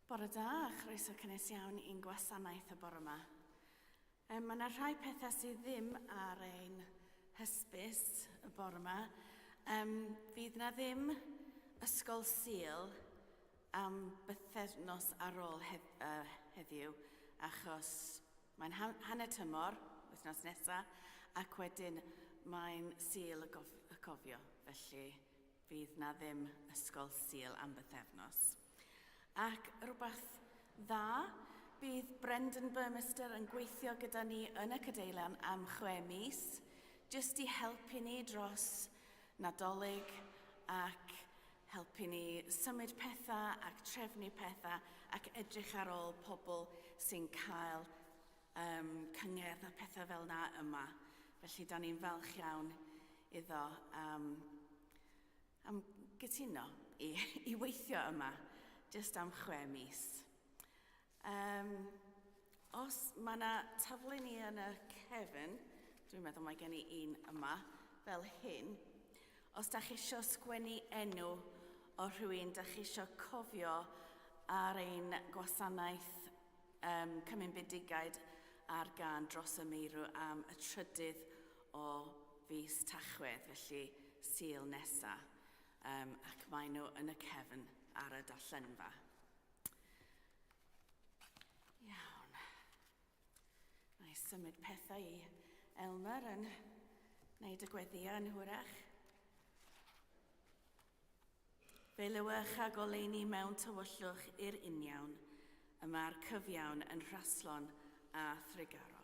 Bore da, chroeso cynnes iawn i'n gwasanaeth y bore yma. Mae yna rhai pethau sydd ddim ar ein hysbys y bore yma. Fydd na ddim ysgol Sul am bythefnos ar ôl heddiw, achos mae'n hanner tymor wythnos nesaf, ac wedyn mae'n Sul y Cofio, felly fydd na ddim ysgol Sul am bythefnos. Ac rhywbeth dda, bydd Brendan Burmester yn gweithio gyda ni yn y Cadeilan am 6 mis, jyst i helpu ni dros Nadolig ac helpu ni symud pethau ac trefnu pethau ac edrych ar ôl pobl sy'n cael cyngerdd a pethau fel 'na yma. Felly, da ni'n falch iawn iddo am gytuno i weithio yma jyst am 6 mis. Os mae yna taflen i yn y cefn, dwi'n meddwl mae gen i un yma, fel hyn. Os da chi eisiau sgwennu enw o rhywun da chi eisiau cofio ar ein gwasanaeth Cymun Bendigaid ar gân Dros y Meirw am y 3rd o fis Tachwedd, felly Sul nesa, ac maen nhw yn y cefn ar y darllenfa. Iawn. Na i symud pethau i Elmer yn wneud y gweddïau yn hwyrach. Fe lewyrcha goleuni mewn tywyllwch i'r uniawn, y mae'r cyfiawn yn rhaslon a thrugarog.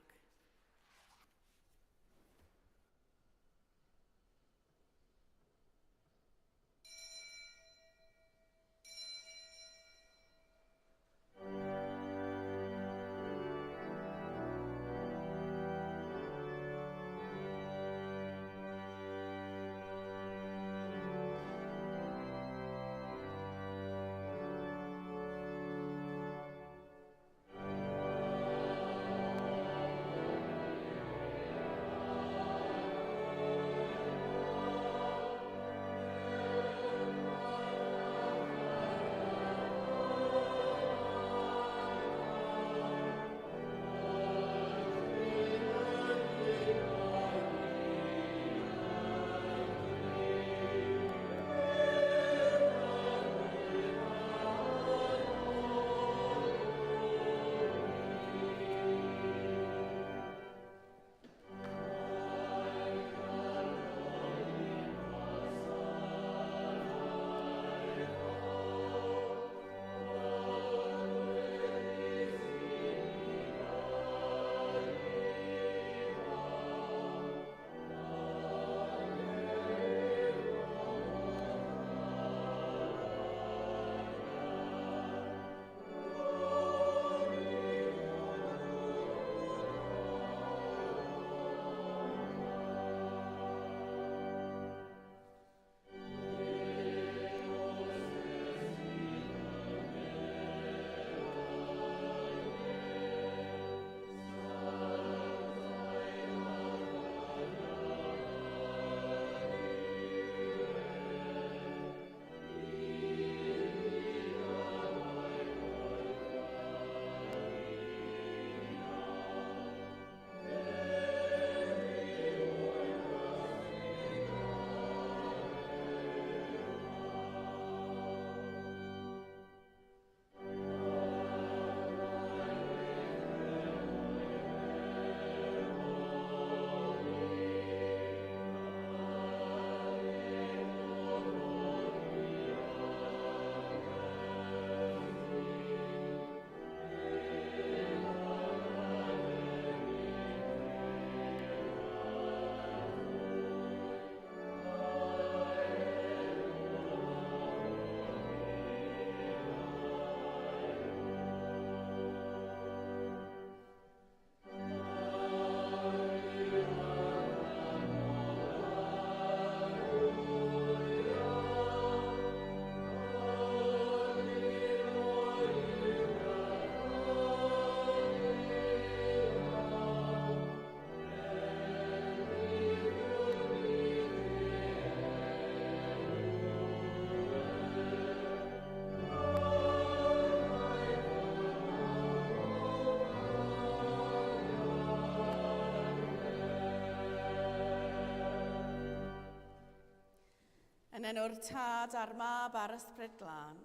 Yn enw'r Tad a'r Mab a'r Ysbryd Glân.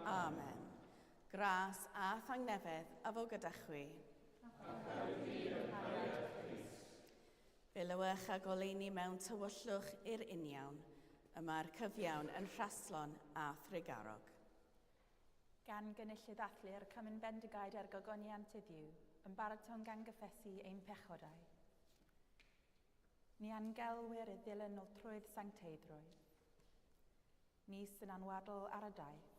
Amen. Gras a thangnefedd a fo gyda chwi. Fe lywch a goleuni mewn tywyllwch i'r uniawn, y mae'r cyfiawn yn rhaslon a thrugarog. Gan gynullu ddathlu'r cymun bendigaid ar gogoniant iddiw, yn baraton gan gyffesu ein pechodau. Ni angelwyr i ddilyn ôl trwydd sancteiddrwydd. Ni sy'n anwadl ar y daith.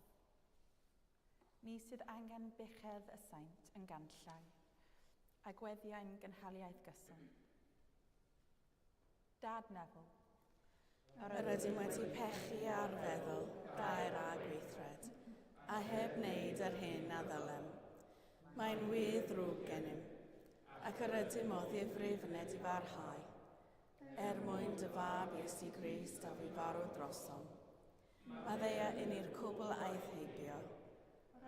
Ni sydd angen buchedd y saint yn ganllau, a gweddiau'n gynhaliaeth gyson. Dad Neville. Yr ydym wedi pechu ar feddwl, gair a gweithred, a heb wneud yr hyn a ddylem. Mae'n wir ddrwg gennym, ac yr ydym o ddifrif yn edifarhau, er mwyn dy fab Iesu Grist a fi farw drosom. Maddea inni'r cwbl aeth heibio,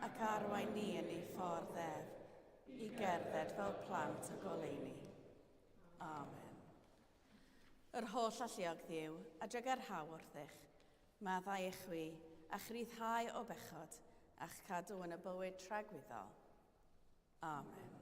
ac arwain ni yn ei ffordd ef, i gerdded fel plant y goleuni. Amen. Yr holl alluog Dduw, a drygarhau wrthych, maddau i chwi, a'ch rhyddhau o bechod, a'ch cadw yn y bywyd tragwyddol. Amen.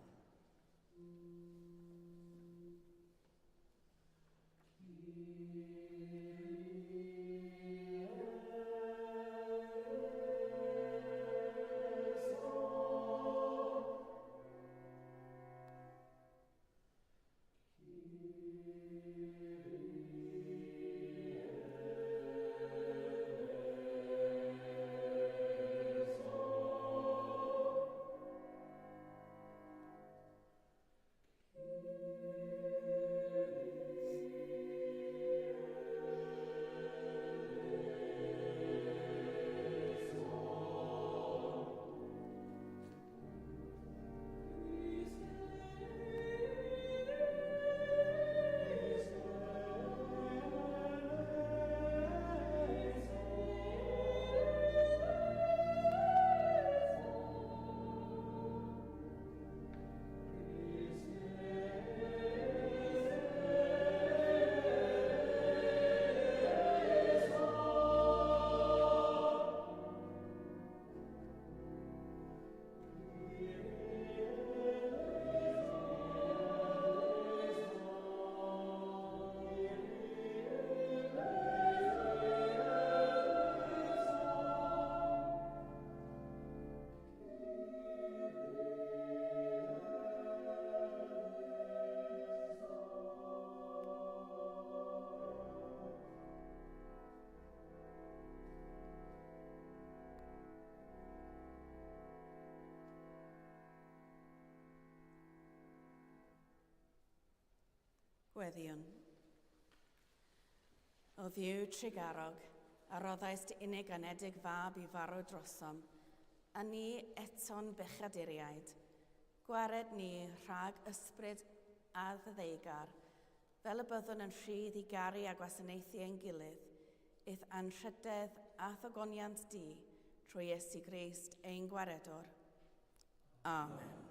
Gweddïwn. O Dduw trugarog, a roddaist unig anedig fab i farw drosom, a ni eto'n bechaduriaid, gwared ni rhag ysbryd a ddeugar, fel y byddwn yn rhydd i garu a gwasanaethu ein gilydd, i'th anrhydedd a thogoniant di, trwy Iesu Grist ein Gwaredwr. Amen.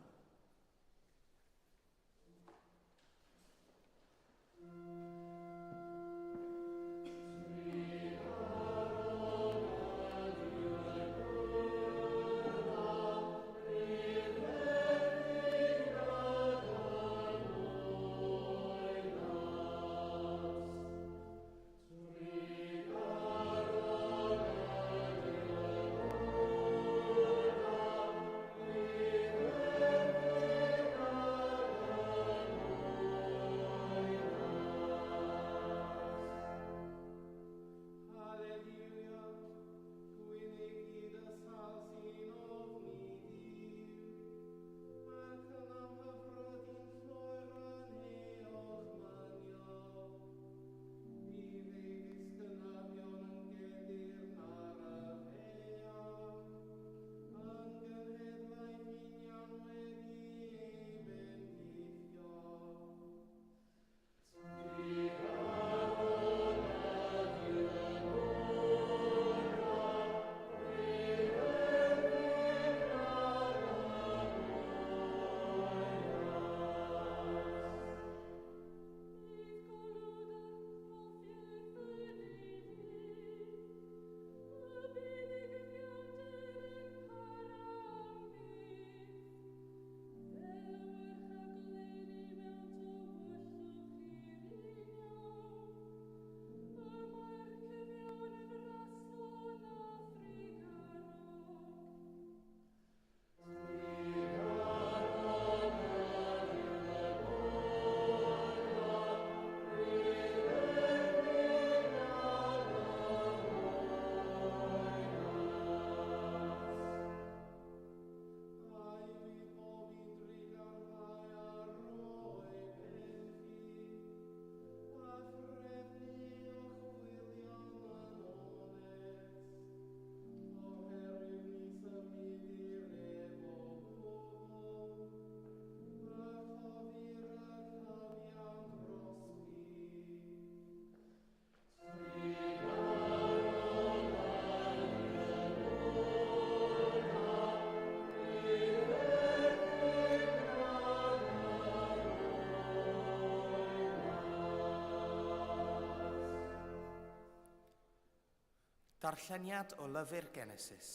Darlleniad o lyfr Genesis.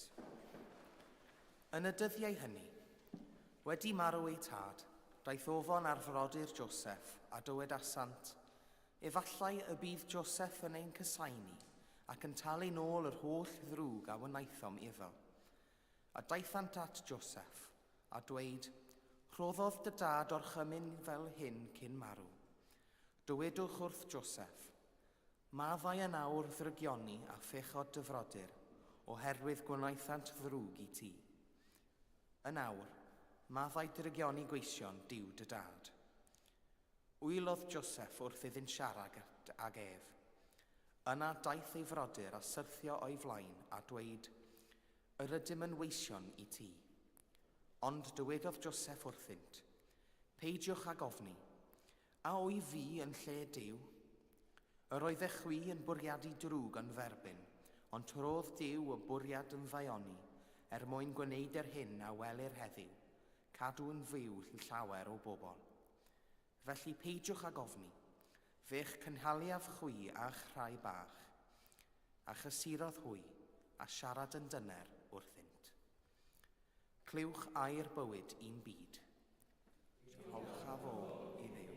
Yn y dyddiau hynny, wedi marw eu tad, daeth ofon ar frodyr Joseph a dywedasant, Efallai y bydd Joseph yn ein casáu ni ac yn talu nôl yr holl ddrwg a wnaethom iddo. A daethant at Joseph, a dweud, Rhoddodd dy dad orchymyn fel hyn cyn marw. Dywedwch wrth Joseph, Maddau yn awr ddrygioni a phechod dy frodyr, oherwydd gwnaethant ddrwg i ti. Yn awr, maddau drygioni gweision Duw dy dad. Wylodd Joseph wrth iddynt siarad ag ef. Yna daeth ei frodyr a syrthio o'i flaen a dweud, Yr ydym yn weision i ti. Ond dywedodd Joseph wrthynt, Peidiwch ag ofni. A wyf fi yn lle Duw? Yr oeddech chwi yn bwriadu drwg yn f'erbyn, ond trodd Duw y bwriad yn ddaioni, er mwyn gwneud yr hyn a welir heddiw, cadw yn fyw llawer o bobl. Felly peidiwch ag ofni, fe'ch cynhaliaf chwi a'ch rhai bach. A chysurodd hwy, a siarad yn dyner wrthynt. Clywch air bywyd i'n byd. Diolch a fo i Dduw.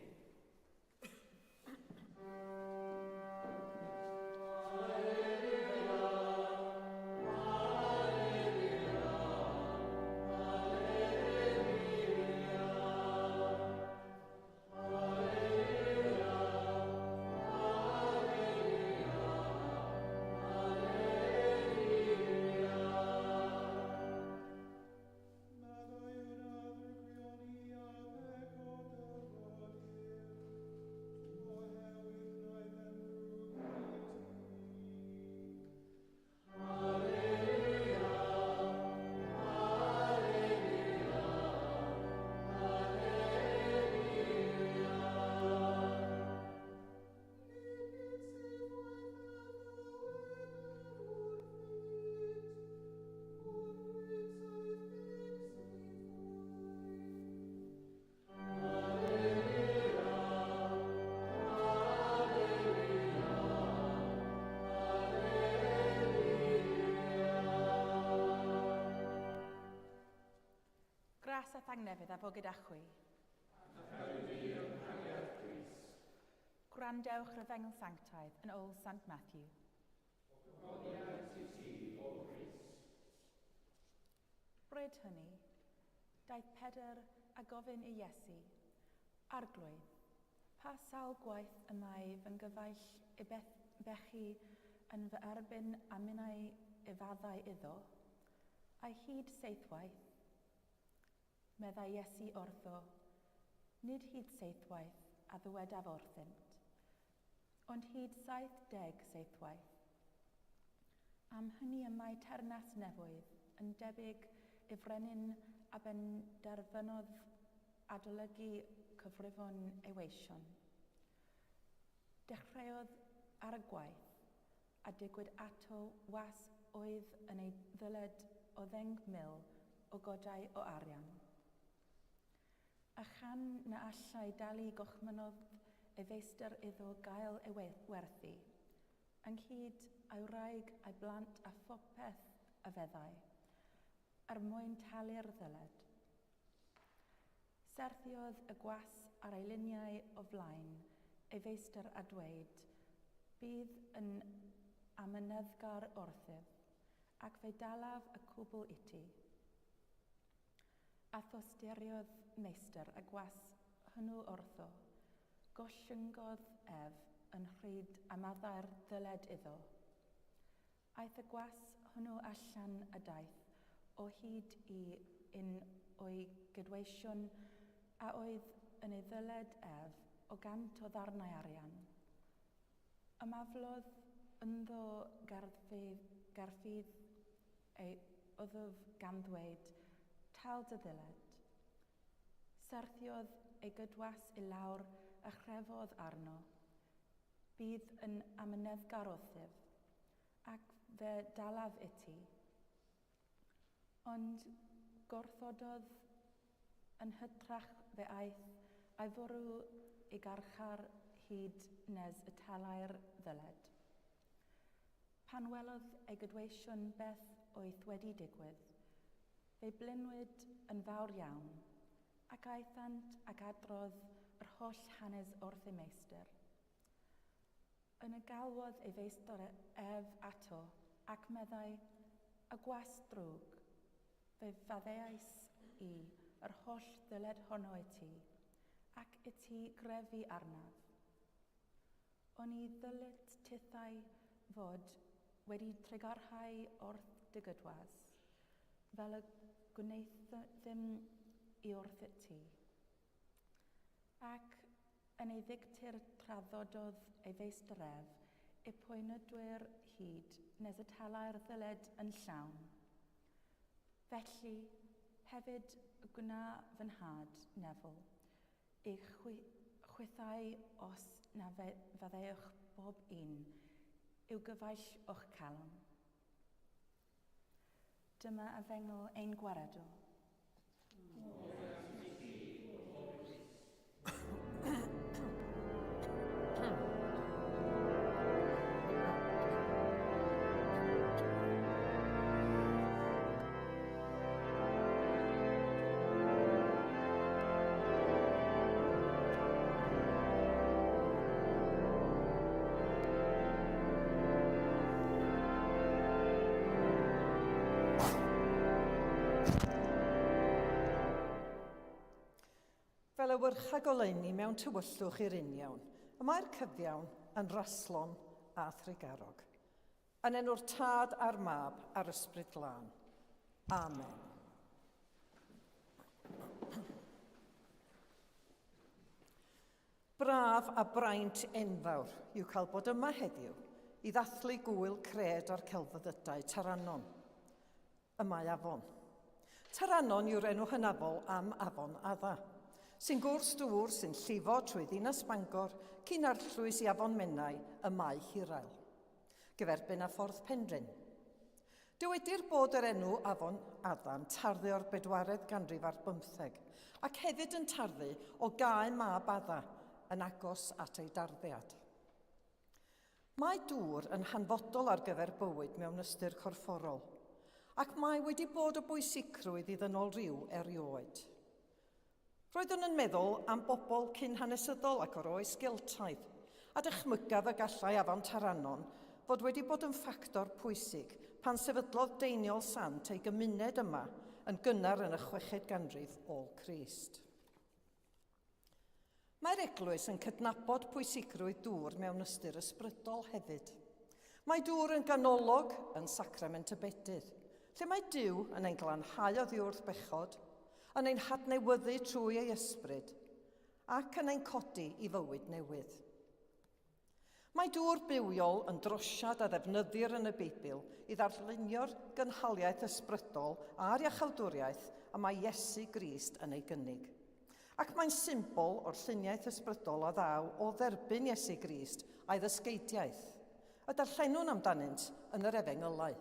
Gras a thangnefedd a fo gyda chwi. Gwrandewch yr Efengyl Sanctaidd yn ôl Sant Matthew. Bryd hynny, daeth Pedr a gofyn i Iesu, Arglwydd, pa sawl gwaith y mae fy nghyfaill i bechu yn fy erbyn a minnau i faddau iddo? Ai hyd seithwaith? Meddai Iesu wrtho, Nid hyd seithwaith a ddywedaf wrthynt, ond hyd 70 seithwaith. Am hynny y mae teyrnas nefoedd yn debyg i frenin a benderfynodd adolygu cyfrifon ei weision. Dechreuodd ar y gwaith, a digwyd ato was oedd yn ei ddyled o 10,000 o godau o arian. A chan na allai dalu gorchmynnodd ei feistr iddo gael ei werthu, ynghyd â'i wraig a'i blant a phopeth a feddai, er mwyn talu'r ddyled. Syrthiodd y gwas ar ei liniau o flaen ei feistr a dweud, Bydd yn amyneddgar wrthyf, ac fe dalaf y cwbl iti. A thosturiodd meistr y gwas hwnnw wrtho, gollyngodd ef yn rhyd a maddau'r ddyled iddo. Aeth y gwas hwnnw allan a daeth o hyd i un o'i gydweision a oedd yn ei ddyled ef o 100 o ddarnau arian. Ymaflodd ynddo garffydd ei wddf gan ddweud, Tal dy ddyled. Syrthiodd ei gydwas i lawr a chrefodd arno, Bydd yn amyneddgar wrthyf, ac fe dalaf iti. Ond gwrthododd, yn hytrach fe aeth a'i fwrw i garchar hyd nes y talai'r ddyled. Pan welodd ei gydweision beth oedd wedi digwydd, fe blinwyd yn fawr iawn, ac aethant ac adrodd yr holl hanes wrth ei meistr. Yna galwodd ei feistr ef ato, ac meddai, Y gwas drwg, fe faddeuais i yr holl ddyled honno i ti, ac i ti grefu arnaf. Oni ddylit tithau fod wedi trugarhau wrth dy gydwas, fel y gwneuthum i wrthyt ti? Ac yn ei ddicter traddododd ei feistr ef y poenydwyr hyd nes y talai'r ddyled yn llawn. Felly, hefyd gwna fy nhad, Neville, i chwi, chwithau os na faddeuwch bob un i'w gyfaill o'ch calon. Dyma efengyl ein gwaredwr. Fel ewyrcha goleuni mewn tywyllwch i'r uniawn, y mae'r cyfiawn yn raslon a thrugarog. Yn enw'r Tad a'r Mab a'r Ysbryd Glân. Amen. Braf a braint enfawr yw cael bod yma heddiw i ddathlu gŵyl cred a'r celfyddydau Tarannon. Y mae afon. Tarannon yw'r enw hynafol am afon Adda, sy'n gwrs dŵr sy'n llifo trwy ddinas Bangor cyn arllwys i afon Menai y mae Hirael, gyferbyn â Ffordd Penrhyn. Dywedir bod yr enw Afon Adda'n tarddu o'r bedwaredd ganrif ar bymtheg, ac hefyd yn tarddu o gae mab Adda, yn agos at ei darddiad. Mae dŵr yn hanfodol ar gyfer bywyd mewn ystyr corfforol, ac mae wedi bod o bwysigrwydd i ddynol ryw erioed. Roeddwn yn meddwl am bobl cyn-hanesyddol ac o'r oes Geltaidd, a dychmygaf y gallai Afon Tarannon fod wedi bod yn ffactor pwysig pan sefydlodd Deiniol Sant ei gymuned yma yn gynnar yn y chweched ganrif ôl Crist. Mae'r eglwys yn cydnabod pwysigrwydd dŵr mewn ystyr ysbrydol hefyd. Mae dŵr yn ganolog yn sacrament y bedydd, lle mae Duw yn ein glanhau oddi wrth bechod, yn ein hadnewyddu trwy ei ysbryd, ac yn ein codi i fywyd newydd. Mae dŵr bywiol yn drosiad a ddefnyddir yn y Beibl i ddarlunio'r gynhaliaeth ysbrydol a'r iachawdwriaeth y mae Iesu Grist yn ei gynnig. Ac mae'n symbol o'r lluniaeth ysbrydol a ddaw o dderbyn Iesu Grist a'i ddysgeidiaeth, y darllenwn amdanynt yn yr Efengylau.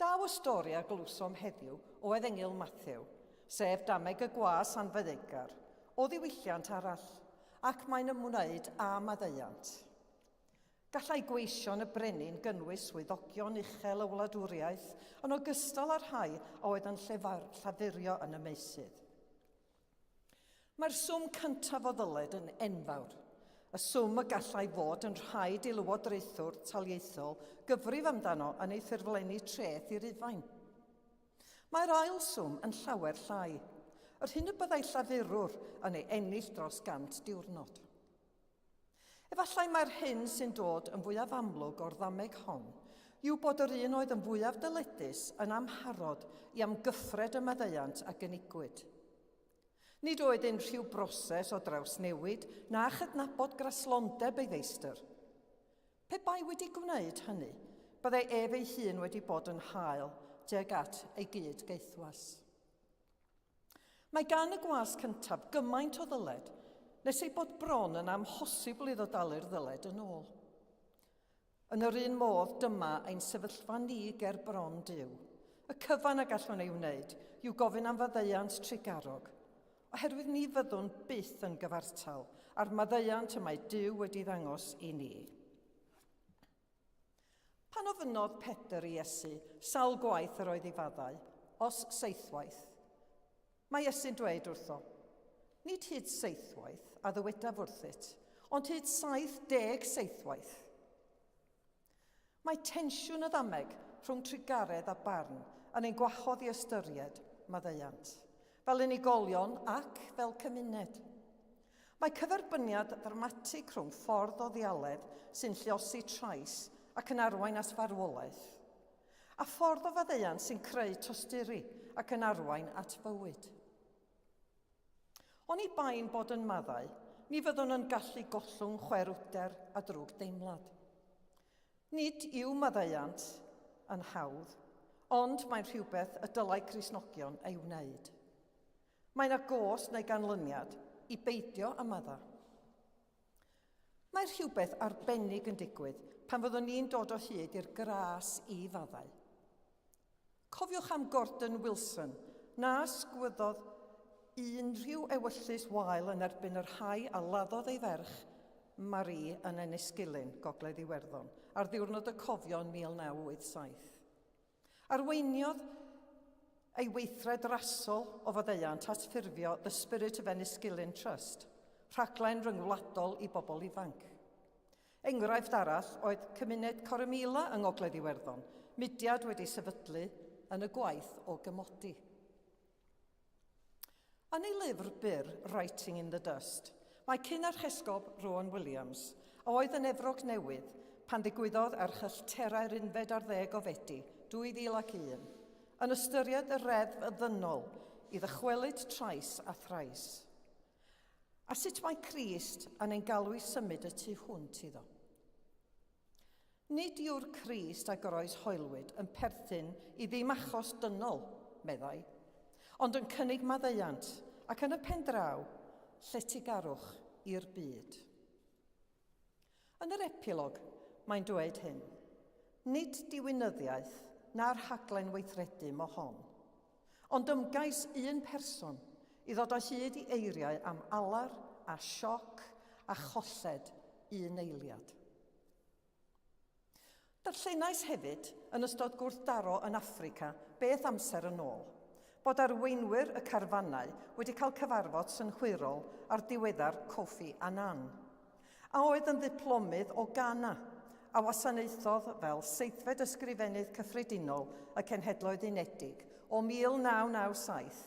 Daw y stori a glywsom heddiw o Efengyl Mathew, sef dameg y gwas anfeddyggar, o ddiwylliant arall, ac mae'n ymwneud â maddeuant. Gallai gweision y brenin gynnwys swyddogion uchel y wladwriaeth yn ogystal â'r rhai a oedd yn llefar, llafurio yn y meysydd. Mae'r swm cyntaf o ddyled yn enfawr, y swm y gallai fod yn rhaid i lywodraethwr taliaethol gyfrif amdano yn ei ffurflenni treth i Rufain. Mae'r ail swm yn llawer llai, yr hyn y byddai llafurwr yn ei ennill dros 100 diwrnod. Efallai mai'r hyn sy'n dod yn fwyaf amlwg o'r ddameg hon yw bod yr un oedd yn fwyaf dyledus yn amharod i amgyffred y maddeuant a gynigwyd. Nid oedd unrhyw broses o drawsnewid na chydnabod graslondeb ei feistr. Pe bai wedi gwneud hynny, byddai ef ei hun wedi bod yn hael tuag at ei gyd-gaethwas. Mae gan y gwas cyntaf gymaint o ddyled nes ei bod bron yn amhosibl iddo dalu'r ddyled yn ôl. Yn yr un modd, dyma ein sefyllfa ni ger bron Duw. Y cyfan a gallwn ei wneud yw gofyn am faddeuant trugarog, oherwydd ni fyddwn byth yn gyfartal â'r maddeuant y mae Duw wedi ddangos i ni. Pan ofynnodd Pedr i Iesu sawl gwaith yr oedd ei faddau, os seithwaith, mae Iesu'n dweud wrtho, Nid hyd seithwaith a ddywedaf wrthyt, ond hyd 70 seithwaith. Mae tensiwn y ddameg rhwng trugaredd a barn yn ein gwahodd i ystyried maddeuant, fel unigolion ac fel cymuned. Mae cyferbyniad ddramatig rhwng ffordd o ddialedd sy'n lluosi trais ac yn arwain at farwolaeth, a ffordd o faddeuant sy'n creu tosturi ac yn arwain at fywyd. Oni bai'n bod yn maddau, ni fyddwn yn gallu gollwng chwerwder a drwg deimlad. Nid yw maddeuant yn hawdd, ond mae'n rhywbeth y dylai Cristnogion ei wneud. Mae yna gost neu ganlyniad i beidio â maddau. Mae rhywbeth arbennig yn digwydd pan fyddwn ni'n dod o hyd i'r gras i faddau. Cofiwch am Gordon Wilson, na sgwyddodd unrhyw ewyllys wael yn erbyn y rhai a laddodd ei ferch, Marie, yn Enniskillen, Gogledd Iwerddon, ar ddiwrnod y cofio yn 1987. Arweiniodd ei weithred rasol o faddeuant at ffurfio The Spirit of Enniskillen Trust, rhaglen ryngwladol i bobl ifanc. Enghraifft arall oedd cymuned Coromila yng Ngogledd Iwerddon, mudiad wedi sefydlu yn y gwaith o gymodi. Yn ei lyfr byr Writing in the Dust, mae cyn-archesgob Rowan Williams, a oedd yn Efrog Newydd pan ddigwyddodd erchyllterau'r unfed ar ddeg o Fedi 2001, yn ystyried y reddf ddynol i ddychwelyd trais a thrais. A sut mae Crist yn ein galw i symud y tu hwnt iddo? Nid yw'r Crist a groes hoelwyd yn perthyn i ddim achos dynol, meddai, ond yn cynnig maddeuant ac yn y pen draw, lletygarwch i'r byd. Yn yr epilog, mae'n dweud hyn, Nid diwinyddiaeth na'r rhaglen weithredu mo hon, ond ymgais un person i ddod o hyd i eiriau am alar a sioc a cholled un eiliad. Darllenais hefyd, yn ystod gwrthdaro yn Affrica beth amser yn ôl, bod arweinwyr y carfannau wedi cael cyfarfod synhwyrol â'r diweddar Kofi Annan, a oedd yn ddiplomydd o Ghana, a wasanaethodd fel seithfed Ysgrifennydd Cyffredinol y Cenhedloedd Unedig o 1997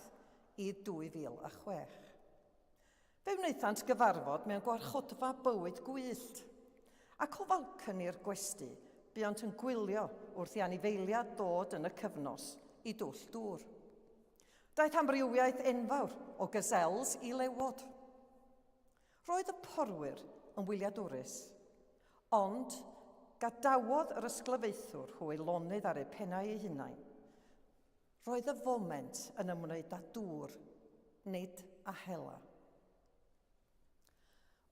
i 2006. Fe wnaethant gyfarfod mewn gwarchodfa bywyd gwyllt, ac o falconi'r gwesty buont yn gwylio wrth i anifeiliad ddod yn y cyfnos i dwll dŵr. Daeth amrywiaeth enfawr o gazelles i lewod. Roedd y porwyr yn wyliadwrus, ond gadawodd yr ysglyfaethwr hwy lonydd ar eu pennau eu hunain. Roedd y foment yn ymwneud â dŵr, nid â hela.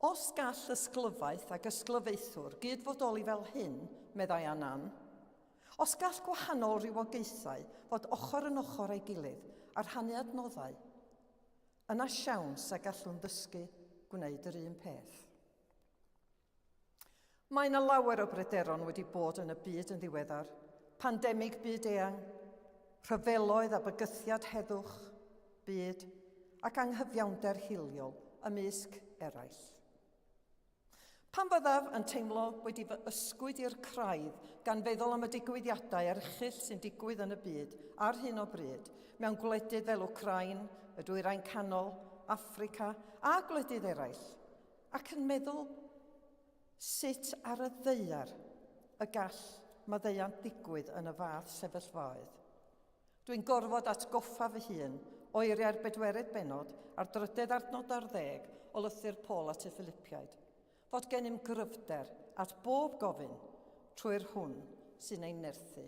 Os gall ysglyfaeth ac ysglyfaethwr gyd-fodoli fel hyn, meddai Annan, os gall gwahanol rywogaethau fod ochr yn ochr â'i gilydd a rhannu adnoddau, yna siawns a gallwn ddysgu gwneud yr un peth. Mae yna lawer o bryderon wedi bod yn y byd yn ddiweddar, pandemig byd-eang, rhyfeloedd a bygythiad heddwch byd ac anghyfiawnder hiliol ymysg eraill. Pan fyddaf yn teimlo wedi fy ysgwyd i'r craidd gan feddwl am y digwyddiadau erchyll sy'n digwydd yn y byd ar hyn o bryd, mewn gwledydd fel Wcráin, y Dwyrain Canol, Affrica a gwledydd eraill, ac yn meddwl sut ar y ddaear y gall maddeuant ddigwydd yn y fath sefyllfaoedd. Dwi'n gorfod atgoffa fy hun o eiriau'r bedwerydd bennod a'r drydedd adnod ar ddeg o lythyr Paul at y Philipiaid, fod gennym gryfder at bob gofyn trwy'r hwn sy'n ein nerthu.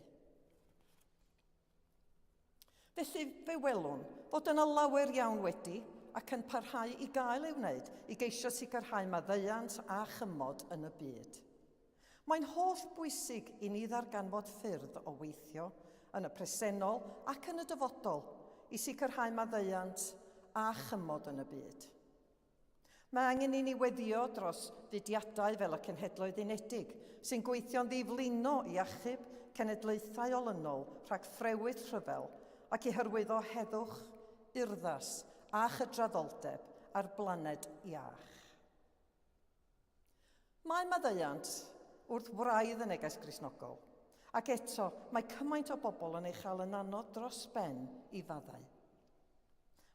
Felly, fe welwn fod yna lawer iawn wedi ac yn parhau i gael ei wneud i geisio sicrhau maddeuant a chymod yn y byd. Mae'n holl bwysig i ni ddarganfod ffyrdd o weithio yn y presennol ac yn y dyfodol i sicrhau maddeuant a chymod yn y byd. Mae angen i ni weddio dros fudiadau fel y Cenhedloedd Unedig, sy'n gweithio'n ddiflino i achub cenedlaethau olynol rhag ffrewyll rhyfel ac i hyrwyddo heddwch, urddas a chydraddoldeb ar blaned iach. Mae maddeuant wrth wraidd y neges Gristnogol, ac eto mae cymaint o bobl yn ei chael yn anodd dros ben i faddau.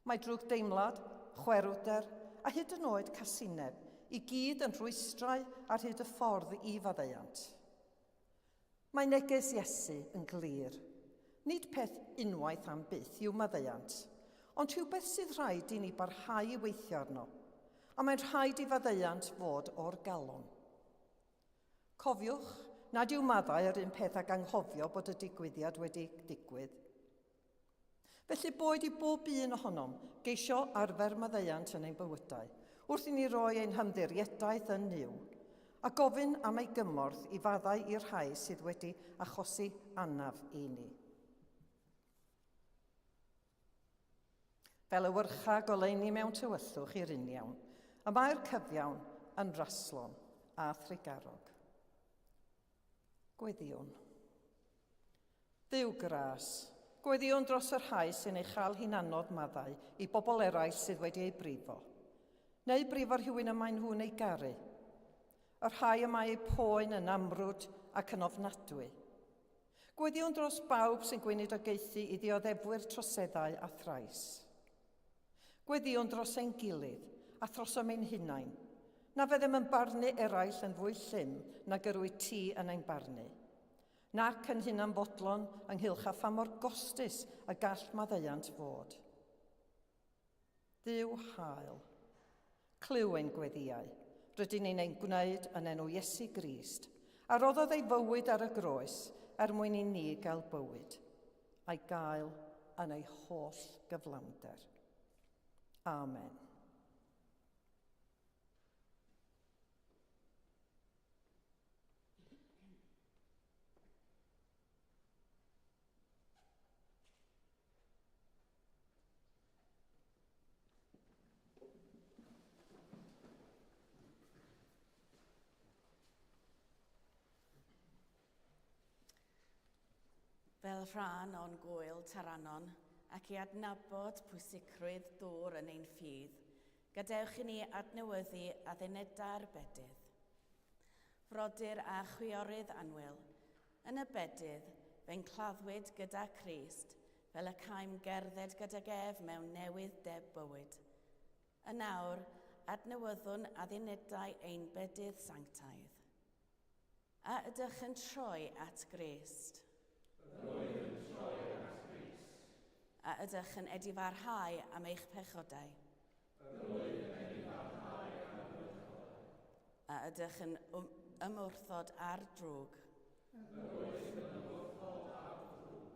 Mae drwg deimlad, chwerwder a hyd yn oed casineb i gyd yn rhwystrau ar hyd y ffordd i faddeuant. Mae neges Iesu yn glir. Nid peth unwaith am byth yw maddeuant, ond rhywbeth sydd rhaid i ni barhau i weithio arno, a mae'n rhaid i faddeuant fod o'r galon. Cofiwch nad yw maddau yr un peth ag anghofio bod y digwyddiad wedi digwydd. Felly boed i bob un ohonom geisio arfer maddeuant yn ein bywydau, wrth i ni roi ein hymddiriedaeth yn Nuw, a gofyn am ei gymorth i faddau i'r rhai sydd wedi achosi anaf i ni. Fel ewyrcha goleuni mewn tywyllwch i'r uniawn, y mae'r cyfiawn yn raslon a thrugarog. Gweddïwn. Dduw gras, gweddïwn dros y rhai sy'n ei chael hi'n anodd maddau i bobl eraill sydd wedi eu brifo, neu brifo rhywun y maen nhw'n ei garu, y rhai y mae eu poen yn amrwd ac yn ofnadwy. Gweddïwn dros bawb sy'n gweinidogaethu i ddioddefwyr troseddau a thrais. Gweddïwn dros ein gilydd a throsom ein hunain, na fyddem yn barnu eraill yn fwy llym nag yr wyt ti yn ein barnu, nac yn hunanfodlon ynghylch â pha mor gostus y gall maddeuant fod. Dduw hael, clyw ein gweddïau, rydyn ni'n ein gwneud yn enw Iesu Grist, a roddodd ei fywyd ar y groes er mwyn i ni gael bywyd, a'i gael yn ei holl gyflawnder. Amen. Fel rhan o'n gwyl Taranon ac i adnabod pwysigrwydd dŵr yn ein ffydd, gadewch i ni adnewyddu addunedau'r bedydd. Frodyr a chwiorydd annwyl, yn y bedydd, fe'n claddwyd gyda Christ, fel y caem gerdded gydag ef mewn newydd deb bywyd. Yn awr, adnewyddwn addunedau ein bedydd sanctaidd. A ydych yn troi at Grist? Rwyf yn troi at Grist. A ydych yn edifarhau am eich pechodau? Rwyf yn edifarhau am fy mhechodau. A ydych yn ymwrthod â'r drwg? Rwyf yn ymwrthod â'r drwg.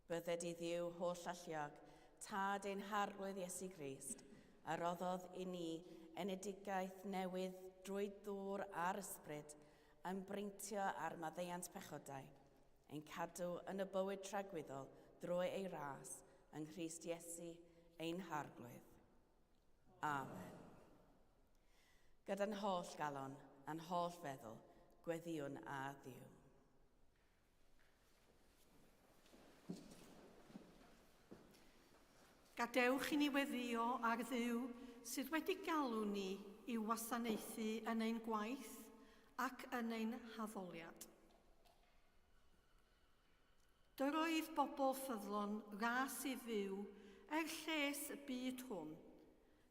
Bydded i Dduw holl alluog, Tad ein Harglwydd Iesu Grist, a roddodd i ni enedigaeth newydd drwy ddŵr a'r Ysbryd, a'n breintio ar maddeuant pechodau, ein cadw yn y bywyd tragwyddol drwy ei ras yng Nghrist Iesu ein Harglwydd. Amen. Gyda'n holl galon a'n holl feddwl, gweddïwn â Dduw. Gadewch i ni weddïo ar Dduw sydd wedi galw ni i'w wasanaethu yn ein gwaith ac yn ein haddoliad. Dyroedd bobl ffyddlon ras i fyw er lles y byd hwn,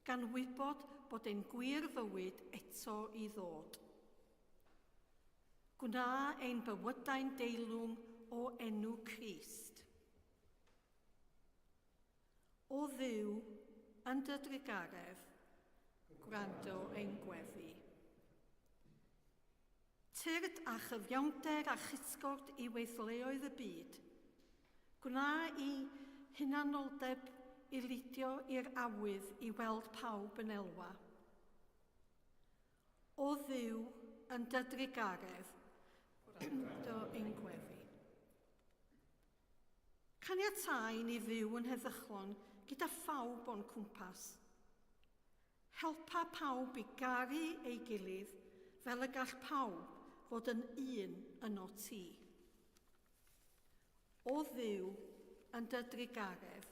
gan wybod bod ein gwir fywyd eto i ddod. Gwna ein bywydau'n deilwng o enw Crist. O Dduw, yn dy drugaredd, gwrando ein gweddi. Tyrd â chyfiawnder a chytgord i weithleoedd y byd. Gwna i hunanoldeb ilidio i'r awydd i weld pawb yn elwa. O Dduw, yn dy drugaredd, gwrando ein gweddi. Caniatâi ni fyw yn heddychlon gyda phawb o'n cwmpas. Helpa pawb i garu ei gilydd fel y gall pawb fod yn un yno ti. O Dduw, yn dy drugaredd,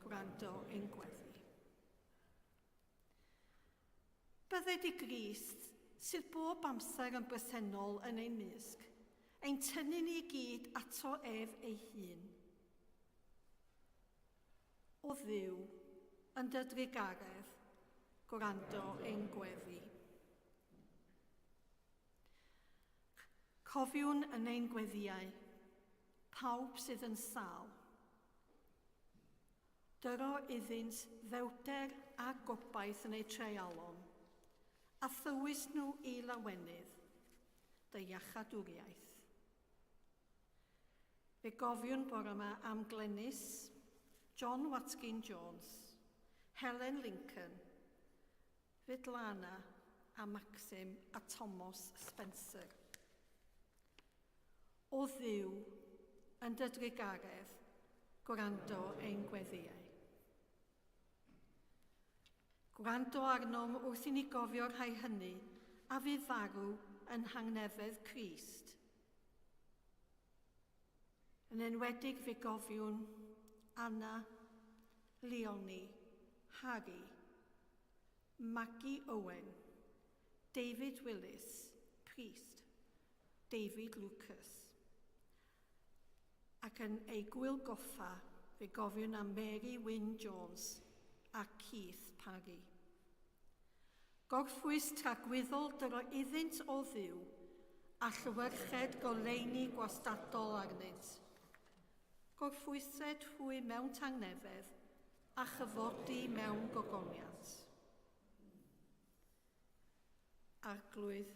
gwrando ein gweddi. Bydded i Grist, sydd bob amser yn bresennol yn ein mysg, ein tynnu ni i gyd ato ef ei hun. O Dduw, yn dy drugaredd, gwrando ein gweddi. Cofiwn yn ein gweddïau pawb sydd yn sâl. Dyro iddynt ddewrder a gobaith yn eu treialon, a thywys nhw i lawenydd dy iachadwriaeth. Fe gofiwn bore yma am Glenys, John Watkin Jones, Helen Lincoln, Fidlana a Maxim a Tomos Spencer. O Dduw, yn dy drugaredd, gwrando ein gweddïau. Gwrando arnom wrth i ni gofio'r rhai hynny a fu farw yn nhangnefedd Crist. Yn enwedig fe gofiwn Anna, Leonie, Harry, Maggie Owen, David Willis, Priest, David Lucas. Ac yn ei gwyl goffa, fe gofiwn am Mary Wyn Jones a Keith Parry. Gorffwys tragwyddol dyro iddynt o Dduw, a llewyrched goleuni gwastadol arnynt. Gorffwysed hwy mewn tangnefedd, a chyfodi mewn gogoniant. Arglwydd,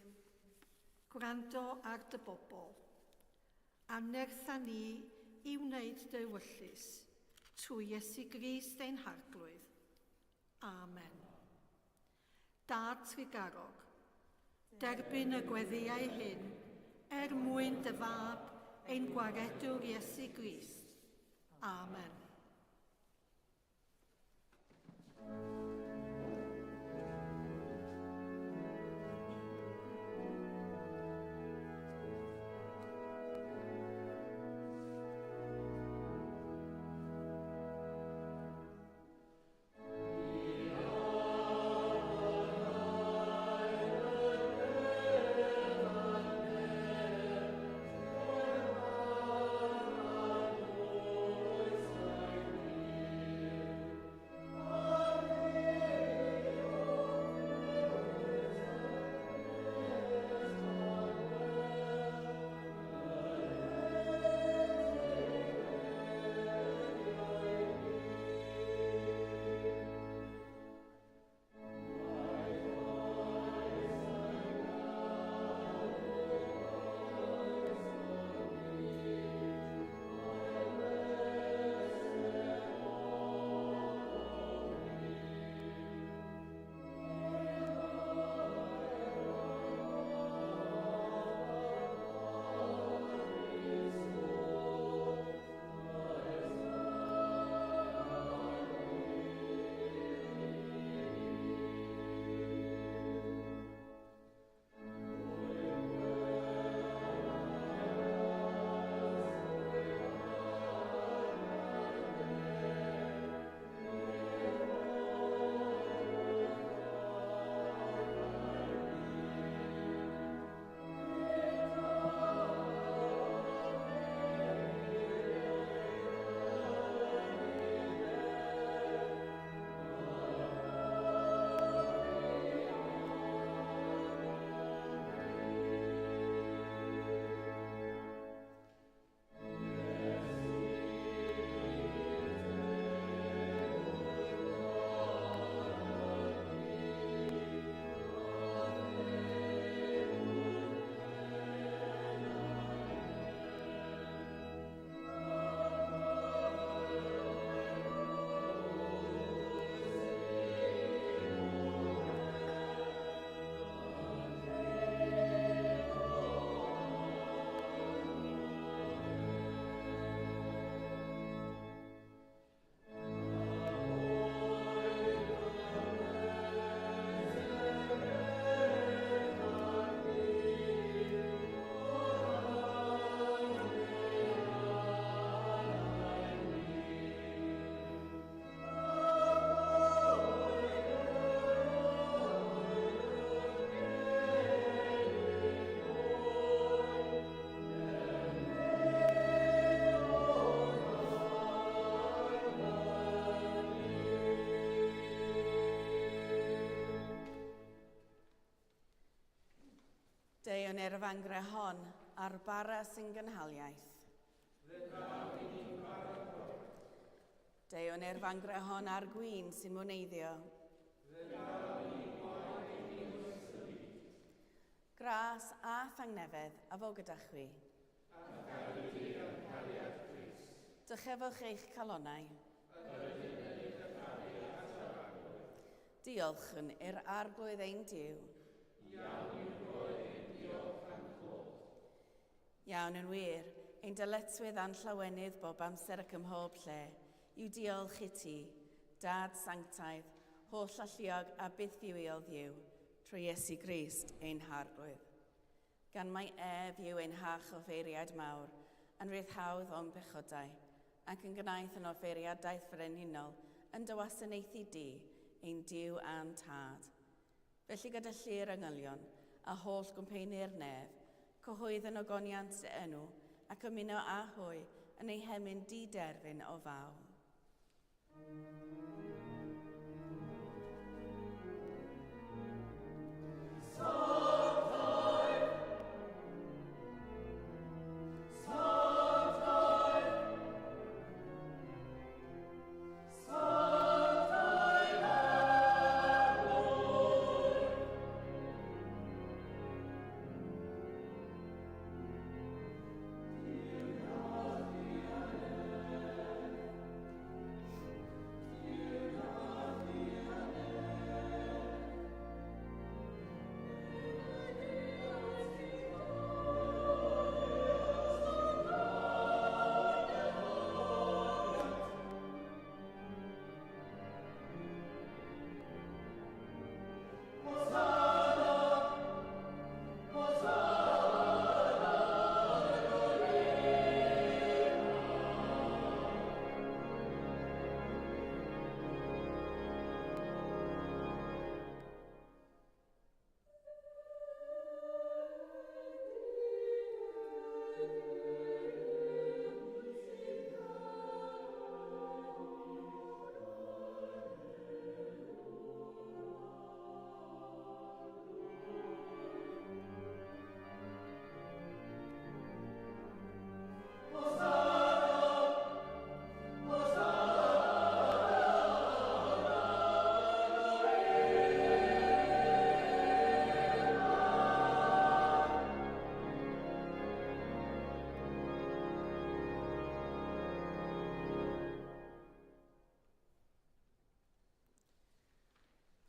gwrando ar dy bobl, a nertha ni i wneud dy ewyllys, trwy Iesu Grist ein Harglwydd. Amen. Dad trugarog, derbyn y gweddïau hyn er mwyn dy fab ein gwaredwr Iesu Grist. Amen. Deuwn i'r fangre hon a'r bara sy'n gynhaliaeth. Deuwn i'r fangre hon a'r gwin sy'n mwneiddio. Gras a thangnefedd a fo gyda chwi. Dychefwch eich calonnau. Diolchwn i'r Arglwydd ein Duw. Iawn yw rhoi ein diolch a'n clod. Iawn yn wir, ein dyletswydd a'n llawenydd bob amser ac ym mhob lle, yw diolch i ti, Dad sanctaidd, holl alluog a bythfywiol Dduw, trwy Iesu Grist ein Harglwydd. Gan mai ef yw ein hach-offeiriad mawr, yn rhyddhawdd o'n pechodau, ac yn gwnaeth yn offeiriadaeth frenhinol, yn dy wasanaethu di, ein Duw a'n Tad. Felly gyda llu'r angylion, a holl gwmpeini'r nef, cyhoedd yn ogoniant dy enw, ac ymuno â hwy yn eu hemyn di-derfyn o fawl.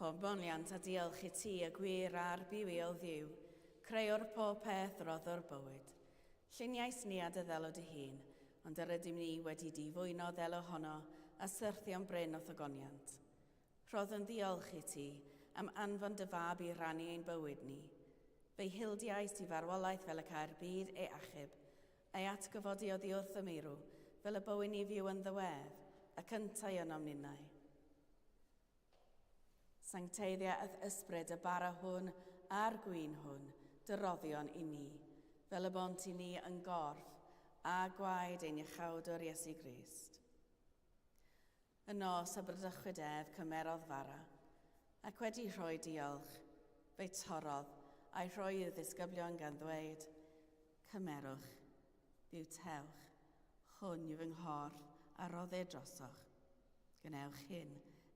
Pob moliant a diolch i ti y gwir a'r bywiol Dduw, creuwr pob peth roddwr bywyd. Lluniais ni a dy ddelw dy hun, ond yr ydym ni wedi difwyno ddelw honno a syrthio'n brin o'th ogoniant. Rhoddwn ddiolch i ti am anfon dy fab i rannu ein bywyd ni. Fe'i hildiais i farwolaeth fel y câi'r byd ei achub, a'i atgyfodi oddi wrth y meirw, fel y bywyn ni fyw ynddo ef, ac yntau ynom ninnau. Sancteiddia a'th ysbryd y bara hwn a'r gwin hwn, dy roddion i ni, fel y bont i ni yn gorff a gwaed ein Iachawdwr Iesu Grist. Y nos a bradychwyd ef, cymerodd fara, ac wedi rhoi diolch, fe'i torrodd a'i rhoi i'w ddisgyblion gan ddweud, Cymerwch, bywtewch, hwn yw fy nghorff a roddir drosoch. Gwnewch hyn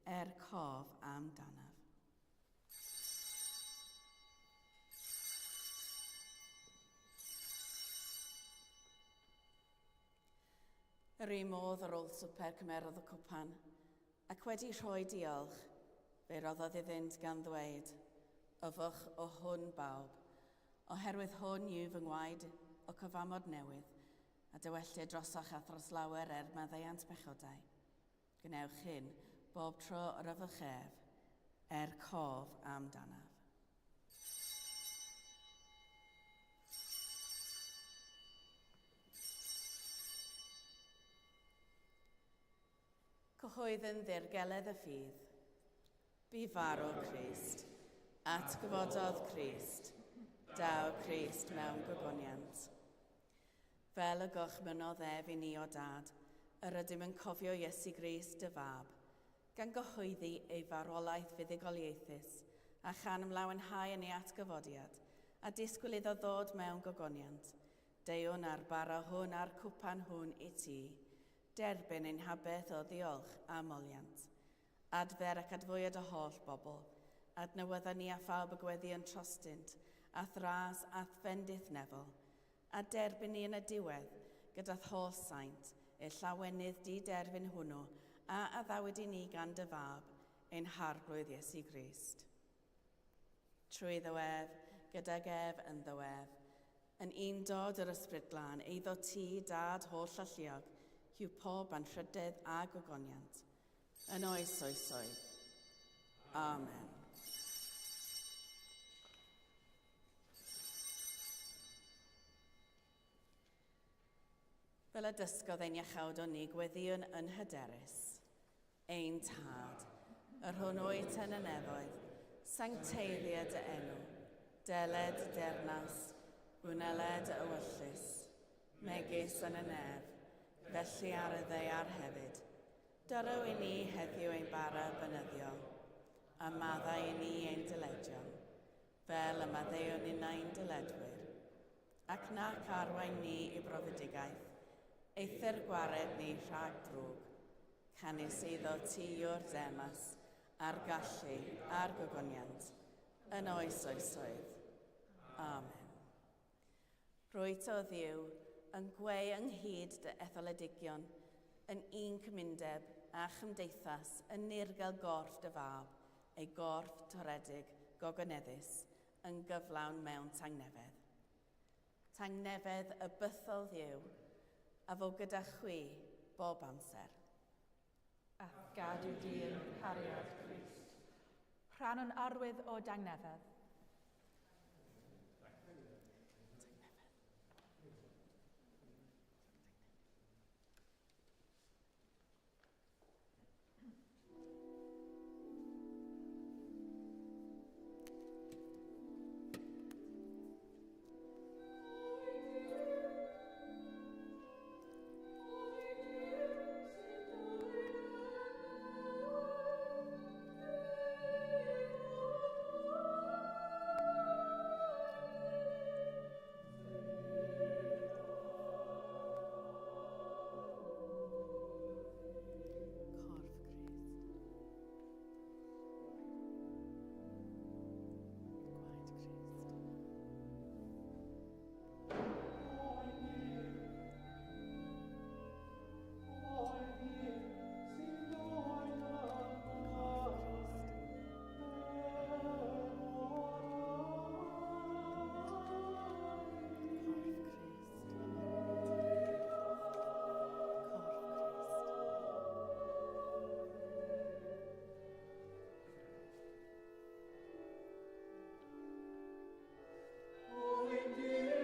er cof amdanaf. Yr un modd ar ôl swper cymerodd y cwpan, ac wedi rhoi diolch, fe roddodd iddynt gan ddweud, Yfwch o hwn bawb, oherwydd hwn yw fy ngwaed o cyfamod newydd, a dywelltir drosoch a thros lawer er maddeuant pechodau. Gwnewch hyn bob tro yr yfwch ef, er cof amdanaf. Cyhoeddyn ddirgeledd y ffydd. Bu farw Crist, atgyfododd Crist, daw Crist mewn gogoniant. Fel y gorchmynnodd ef i ni o Dad, yr ydym yn cofio Iesu Grist dy Fab, gan gyhoeddi ei farwolaeth fuddugoliaethus, a chan ymlawenhau yn ei atgyfodiad, a disgwyl iddo ddod mewn gogoniant. Deuwn â'r bara hwn a'r cwpan hwn i ti, derbyn ein habeth o ddiolch a moliant. Adfer ac adfwyad y holl bobl, adnewydda ni a phawb y gweddïwn trostynt, a'th ras a'th fendith nefol, a derbyn ni yn y diwedd, gyda'th holl saint, i'r llawenydd di-derfyn hwnnw a addawyd i ni gan dy Fab, ein Harglwydd Iesu Grist. Trwyddo ef, gydag ef, ynddo ef, yn undod yr Ysbryd Glân, eiddo ti, Dad holl alluog, yw pob anrhydedd a gogoniant, yn oes oesoedd. Amen. Fel y dysgodd ein iachawd o ni, gweddïwn yn hyderus. Ein Tad, yr hwn wyt yn y nefoedd, sancteiddia dy enw, deled dy deyrnas, wneled dy ewyllys, megis yn y nef, felly ar y ddaear hefyd. Dyro i ni heddiw ein bara bynyddiol, a maddau i ni ein dyledion, fel y maddeuwn ninnau'n dyledwyr. Ac nac arwain ni i brofedigaeth, eithr gwared ni rhag drwg. Canys eiddo ti yw'r deyrnas, a'r gallu, a'r gogoniant, yn oes oesoedd. Amen. Rwyt, o Dduw, yn gweu ynghyd dy etholedigion, yn un cymundeb a chymdeithas yn nirgel gorff dy fab, ei gorff toredig, gogoneddus, yn gyflawn mewn tangnefedd. Tangnefedd y bythol Dduw, a fo gyda chwi bob amser. A'th gadw di yn nghariad Crist. Rhan o'n arwydd o dangnefedd. Corff Crist. Gwaed Crist.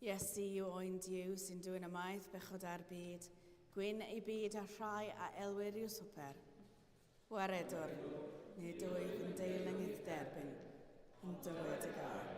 Iesu yw oen Duw sy'n dwyn ymaith bechod a'r byd, gwyn ei byd a rhai a elwir i'w swper. Waredwr, nid wyf yn deilwng i'th derbyn, yn dywed y gair.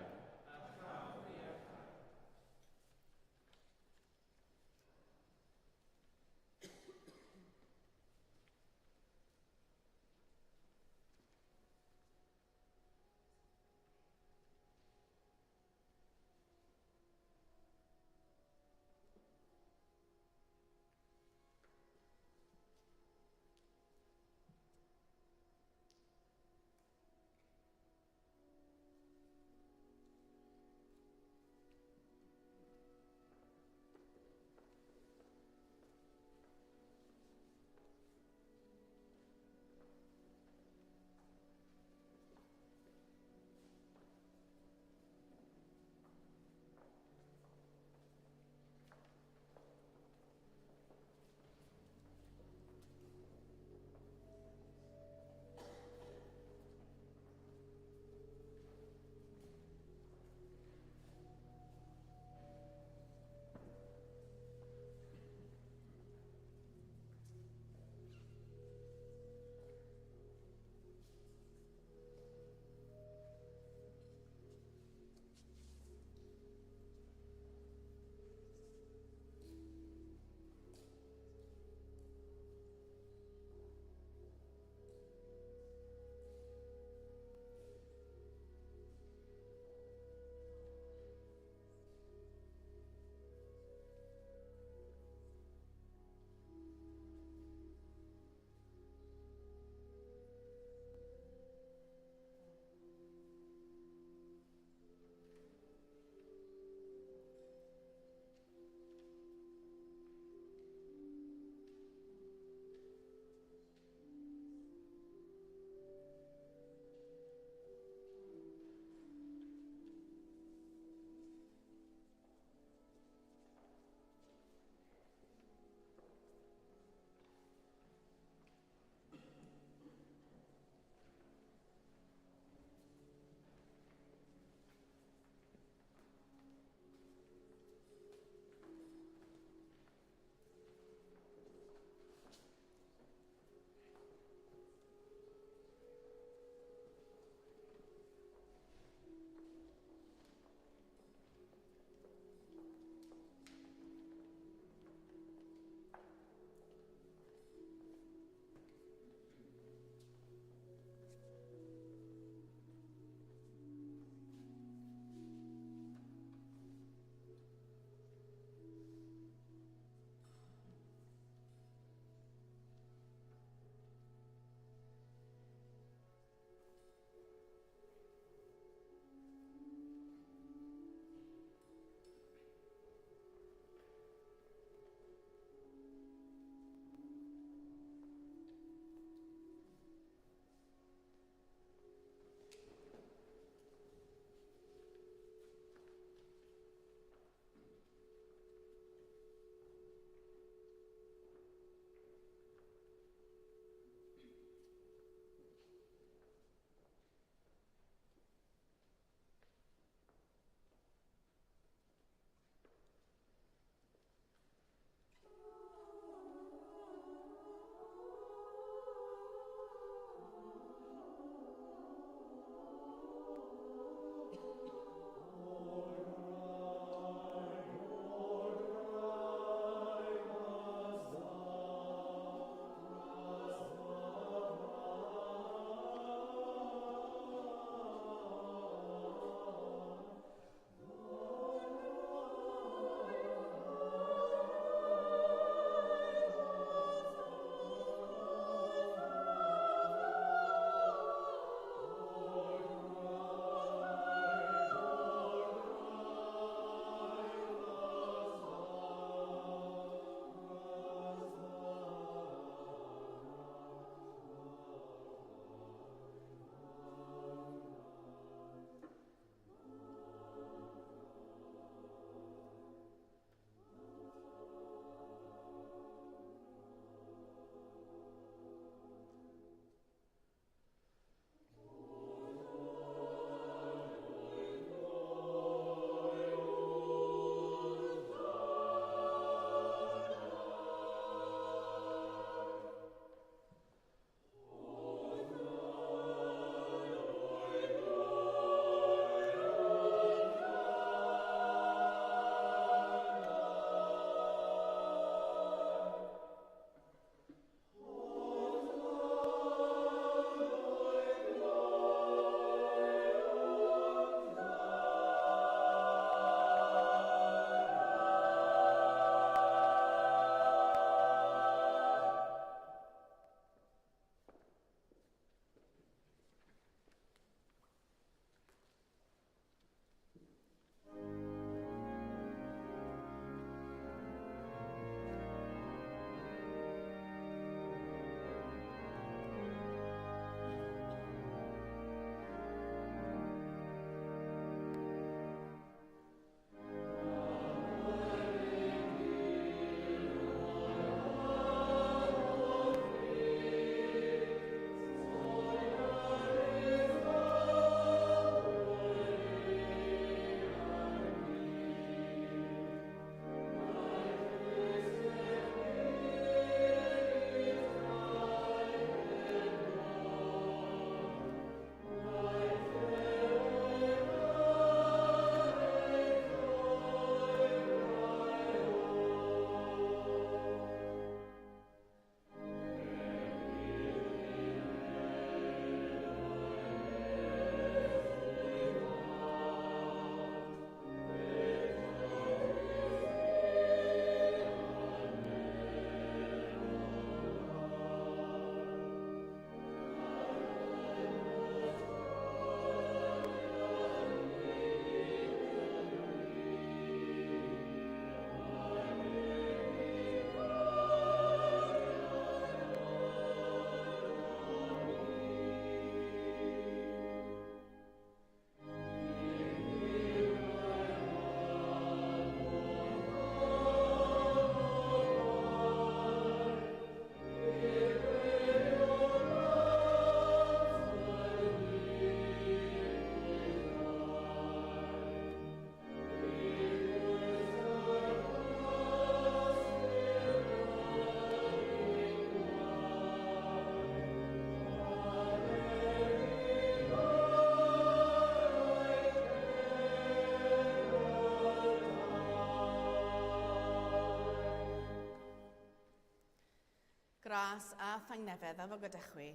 Gras a thangnefedd a fo gyda chwi.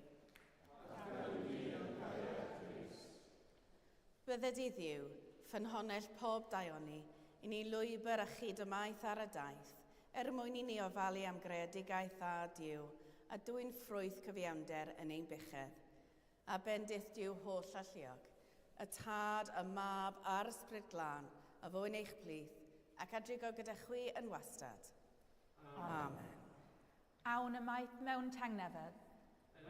Bydded i Dduw, ffynhonnell pob daioni, i ni lwybr a chydymaith ar y daith, er mwyn i ni ofalu am greadigaeth dda Duw a dwyn ffrwyth cyfiawnder yn ein buchedd. A bendith Duw holl alluog, y Tad, y Mab a'r Ysbryd Glân, a fo yn eich plith, ac a drigo gyda chwi yn wastad. Amen. Awn ymaith mewn tangnefedd.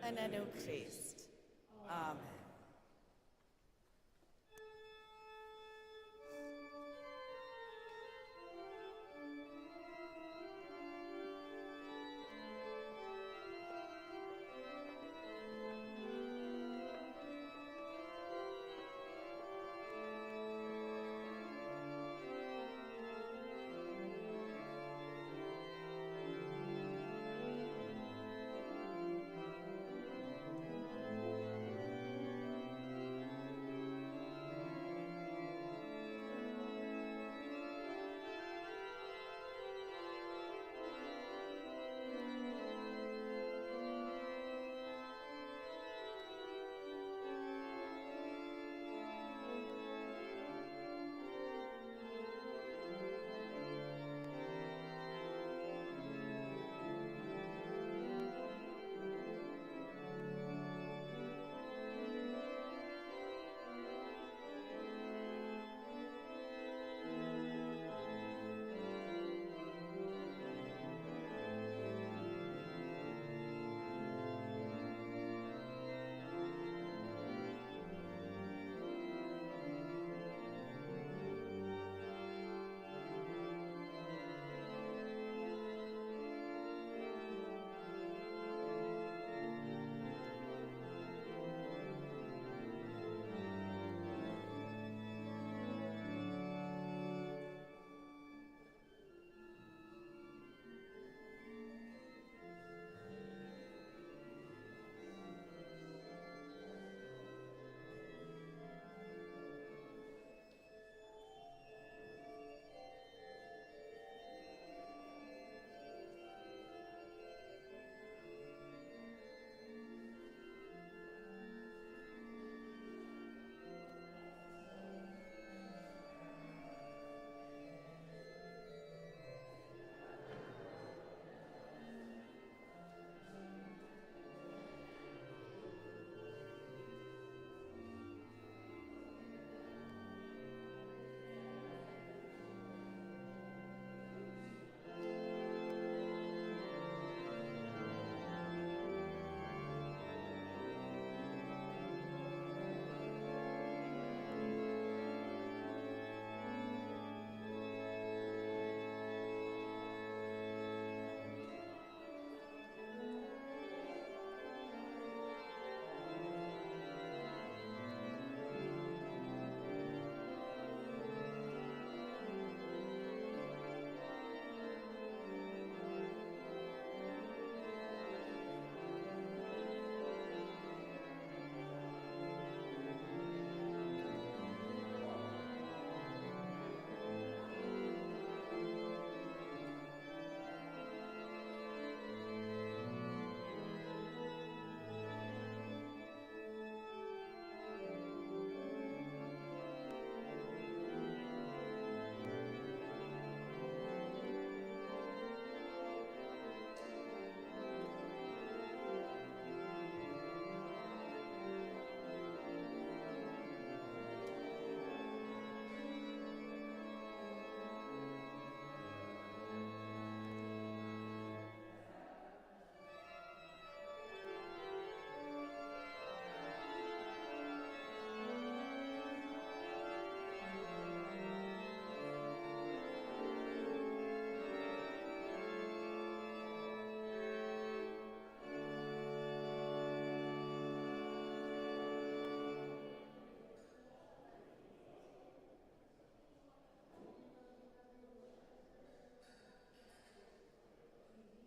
Yn enw Crist. Amen.